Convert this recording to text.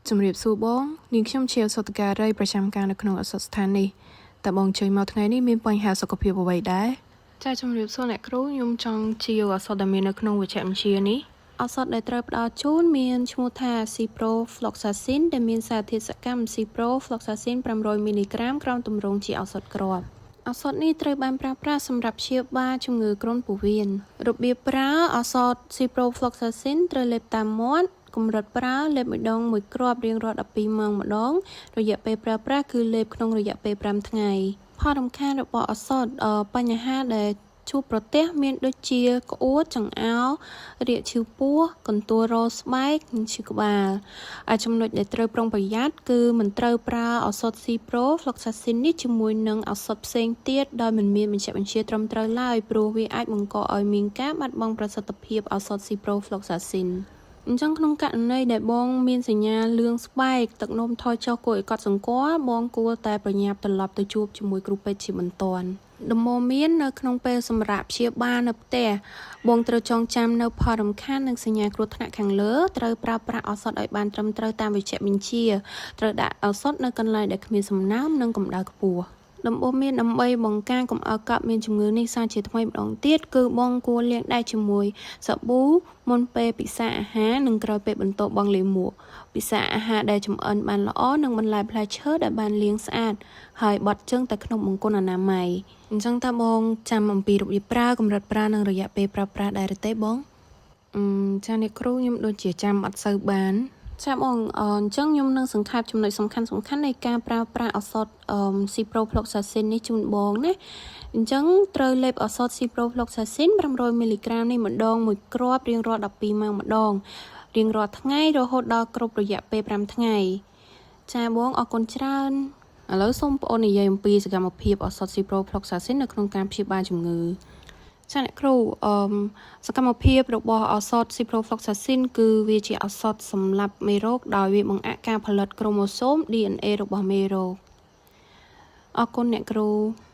ជំរាបសួរបងនាងខ្ញុំជាឱសថការីប្រចាំការនៅក្នុងឱសថស្ថាននេះតើបងជួយមកថ្ងៃនេះមានបញ្ហាសុខភាពអ្វីដែរចាជំរាបសួរអ្នកគ្រូខ្ញុំចង់ជាឱសថដែលមាននៅក្នុងវេជ្ជបញ្ជានេះឱសថដែលត្រូវផ្ដល់ជូនមានឈ្មោះថា Ciprofloxacin ដែលមានសារធាតុសកម្ម Ciprofloxacin 500មីលីក្រាមក្រោមទម្រង់ជាឱសថគ្រាប់ឱសថនេះត្រូវបានប្រើប្រាស់សម្រាប់ព្យាបាលជំងឺគ្រុនពោះវៀនរបៀបប្រើឱសថ Ciprofloxacin ត្រូវលេបតាមមាត់កម្រិតប្រើលេបម្ដងមួយគ្រាប់រៀងរាល់12ម៉ោងម្ដងរយៈពេលប្រើប្រាស់គឺលេបក្នុងរយៈពេល5ថ្ងៃផលរំខានរបស់ឱសថបញ្ហាដែលជួបប្រទះមានដូចជាក្អួតចង្អោររាកឈឺពោះកន្ទួលរស្បែកនិងឈឺក្បាលហើយចំណុចដែលត្រូវប្រុងប្រយ័ត្នគឺមិនត្រូវប្រើឱសថ Ciprofloxacin នេះជាមួយនឹងឱសថផ្សេងទៀតដោយមិនមានបញ្ជាក់បញ្ជាត្រឹមត្រូវឡើយព្រោះវាអាចបង្កឲ្យមានការបាត់បង់ប្រសិទ្ធភាពឱសថ Ciprofloxacin អញ្ចឹងក្នុងករណីដែលបងមានសញ្ញាលឿងស្បែកទឹកនោមថយចុះគួរឲ្យកត់សម្គាល់បងគួរតែប្រញាប់ត្រឡប់ទៅជួបជាមួយគ្រូពេទ្យជាបន្ទាន់ដំបូន្មាននៅក្នុងពេលសម្រាកព្យាបាលនៅផ្ទះបងត្រូវចងចាំនៅផលរំខាននិងសញ្ញាគ្រោះថ្នាក់ខាងលើត្រូវប្រើប្រាស់ឱសថឲ្យបានត្រឹមត្រូវតាមវេជ្ជបញ្ជាត្រូវដាក់ឱសថនៅកន្លែងដែលគ្មានសំណើមនិងកម្ដៅខ្ពស់ដំបូន្មានដើម្បីបង្ការកុំឲ្យកប់មានជំងឺនេះសាជាថ្មីម្ដងទៀតគឺបងគួរលាងដៃជាមួយសាប៊ូមុនពេលពិសាអាហារនិងក្រោយពេលបន្ទាប់បងលាមកពិសាអាហារដែលចម្អិនបានល្អនិងបន្លែផ្លែឈើដែលបានលាងស្អាតហើយបត់ជើងតែក្នុងបង្គន់អនាម័យអញ្ចឹងតើបងចាំអំពីរបៀបប្រើកម្រិតប្រើនិងរយៈពេលប្រើប្រាស់ដែរឬទេបងអឺចាអ្នកគ្រូខ្ញុំដូចជាចាំអត់សូវបានចាបងអញ្ចឹងខ្ញុំនឹងសង្ខេបចំណុចសំខាន់សំខាន់នៃការប្រើប្រាស់ឱសថអឺ Ciprofloxacin នេះជូនបងណាអញ្ចឹងត្រូវលេបឱសថ Ciprofloxacin 500មីលីក្រាមនេះម្ដងមួយគ្រាប់រៀងរាល់12ម៉ោងម្ដងរៀងរាល់ថ្ងៃរហូតដល់គ្រប់រយៈពេល5ថ្ងៃចាបងអរគុណច្រើនឥឡូវសូមបងអូននិយាយអំពីសកម្មភាពឱសថ Ciprofloxacin នៅក្នុងការព្យាបាលជំងឺចាអ្នកគ្រូអឺសកម្មភាពរបស់ឱសថ Ciprofloxacin គឺវាជាឱសថសម្លាប់មេរោគដោយវាបង្អាក់ការផលិតក្រូម៉ូសូម DNA របស់មេរោគអរគុណអ្នកគ្រូ។